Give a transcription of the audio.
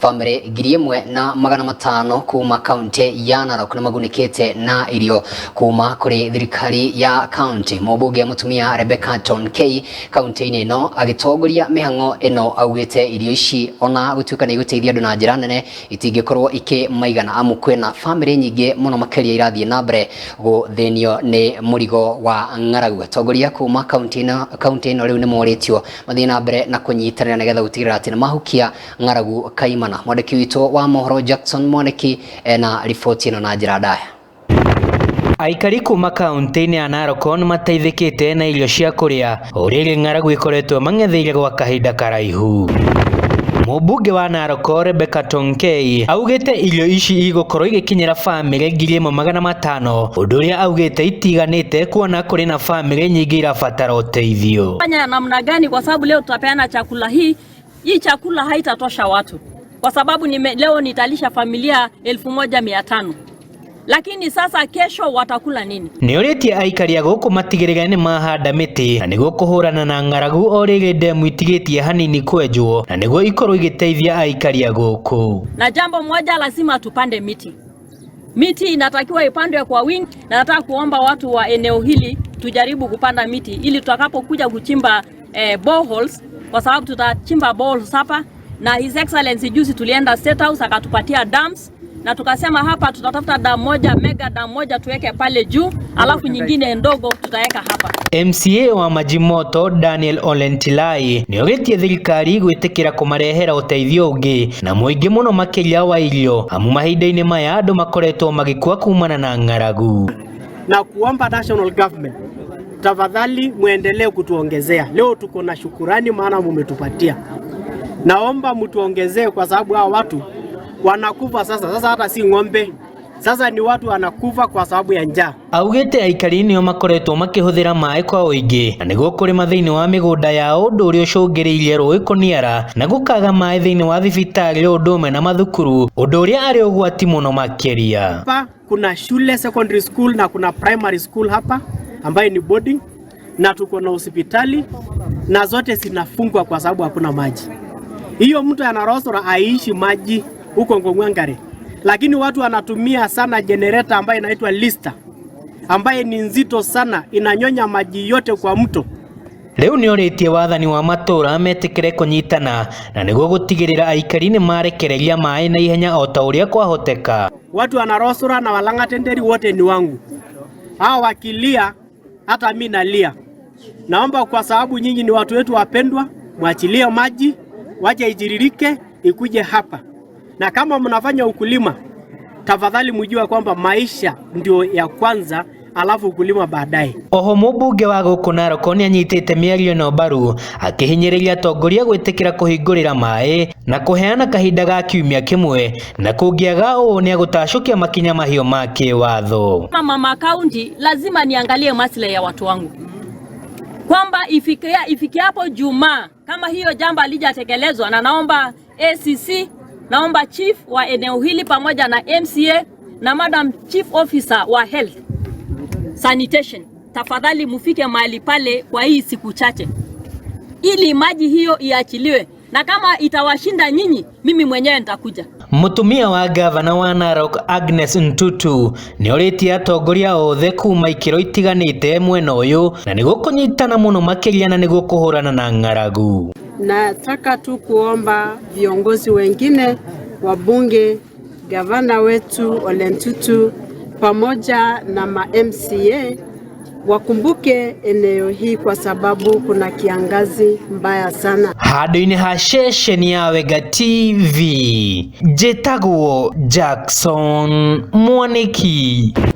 Bamĩrĩ 1500 kuma kaunti ya Narok nĩ magunĩkĩte na irio kuma kũrĩ thirikari ya kaunti. Mũmbunge mũtumia Rebecca Tonkei kaunti-inĩ ĩno agĩtongoria mĩhang'o ĩno augĩte irio ici ona gũtuĩka nĩ igũteithia andũ na njĩra nene, itingĩkorwo ikĩmaigana amu kwĩna bamĩrĩ nyingĩ mũno makĩria irathiĩ na mbere gũthĩnio nĩ mũrigo wa ng'aragu. Atongoria kuma kaunti ĩno rĩu nĩ morĩtio mathiĩ na mbere na kũnyitanĩra nĩgetha gũtigĩrĩra atĩ nĩ mahukia ng'aragu kaimana. Mwandĩki witũ wa mohoro Jackson Mwaniki ena riboti ĩno na njĩra ndaya. Aikari kuma kaunti-inĩ ya Narok nĩ mateithĩkĩte na irio cia kũrĩa o rĩrĩ ng'aragu ĩkoretwo mang'etheire gwa kahinda karaihu. Mũmbunge wa Narok Rebecca Tonkei augĩte irio ici igũkorwo igĩkinyĩra bamĩrĩ 1500, ũndũ ũrĩa augĩte itiganĩte kuona kũrĩ na bamĩrĩ nyingĩ irabatara ũteithio. Fanya namna gani? Kwa sababu leo tutapeana chakula hii, hii chakula haitatosha watu kwa sababu leo nitalisha familia 1500, lakini sasa kesho watakula nini? Nĩ orĩtie aikari a gũkũ matigĩrĩre nĩ mahanda mĩtĩ na nĩguo kũhũrana na ng'aragu, o rĩrĩ ndemu itigĩtie hanini kwenjwo na nĩguo ikorwo igĩteithia aikari a gũkũ. Na jambo moja, lazima tupande miti. Miti inatakiwa ipandwe kwa wingi, na nataka kuomba watu wa eneo hili tujaribu kupanda miti ili tutakapokuja kuchimba boreholes, kwa sababu tutachimba boreholes hapa, na His Excellency juzi tulienda State House akatupatia dams na tukasema hapa tutatafuta dam moja, mega dam moja tuweke pale juu, alafu nyingine ndogo tutaweka hapa. MCA wa Majimoto Daniel Olentilai nĩ orĩtie thirikari gwĩtĩkĩra kũmarehera ũteithio ũngĩ na mũingĩ mũno makĩria wa irio, amu mahinda-inĩ maya andũ makoretwo magĩkua kumana na ng'aragu. Na kuomba national government, tafadhali muendelee kutuongezea. Leo tuko na shukurani, maana mumetupatia. Naomba mtuongezee kwa sababu hao watu wanakufa sasa. Sasa hata si ng'ombe, sasa ni watu wanakufa kwa sababu ya njaa. Augĩte aikari nĩo makoretwo makĩhũthĩra maĩ kwa ũingĩ na nĩguo kũrĩma thĩinĩ wa mĩgũnda yao, ũndũ ũrĩa ũcũngĩrĩirie rũĩ kũniara na gũkaga maĩ thĩinĩ wa thibitarĩ o ũndũ ũmwe na mathukuru, ũndũ ũrĩa arĩ ũgwati mũno makĩria. Hapa kuna shule, secondary school, na kuna primary school hapa ambayo ni boarding, na tuko na hospitali na zote zinafungwa kwa sababu hakuna maji. Hiyo mtu anarosora aishi maji huko Ngong'wangare, lakini watu wanatumia sana generator ambayo inaitwa Lister, ambaye ni nzito sana, inanyonya maji yote kwa mto. Rĩu nĩ orĩtie wathani wa matũũra metĩkĩre kũnyitana na nĩguo gũtigĩrĩra aikari nĩ marekereria maĩ na ihenya o ta ũrĩa kwahoteka. Watu wanarosora na Walang'atenderi wote ni wangu, hao wakilia hata mi nalia. Naomba kwa sababu nyinyi ni watu wetu wapendwa, mwachilie maji, wache itiririke ikuje hapa, na kama mnafanya ukulima, tafadhali mjue kwamba maisha ndio ya kwanza, alafu ukulima baadaye. Oho mũmbunge wa gũkũ Narok nĩ anyitĩte mĩario ĩno mbaru akĩhinyĩrĩria atongoria gwĩtĩkĩra kũhingũrĩra maĩ na kũheana kahinda ga kiumia kĩmwe, na kũngĩaga ũũ nĩ agũtacũkia makinya mahiũ ma kĩwatho. Mama kaunti lazima niangalie maslahi ya watu wangu, kwamba ifikia hapo Jumaa kama hiyo jambo halijatekelezwa, na naomba ACC, naomba chief wa eneo hili pamoja na MCA na madam chief officer wa health sanitation, tafadhali mufike mahali pale kwa hii siku chache, ili maji hiyo iachiliwe, na kama itawashinda nyinyi, mimi mwenyewe nitakuja. Mũtumia wa gavana wa Narok Agnes Ntutu nĩ orĩtie atongoria othe kuma ikĩro itiganĩte mwena ũyũ na nĩguo kũnyitana mũno makĩria na nĩguo kũhũrana na ng'aragu. Nataka tu kuomba viongozi wengine, wabunge, gavana wetu Ole Ntutu pamoja na ma MCA wakumbuke eneo hii kwa sababu kuna kiangazi mbaya sana. Handũ-inĩ ha ceceni ya Wega TV, njĩtagwo Jackson Mwaniki.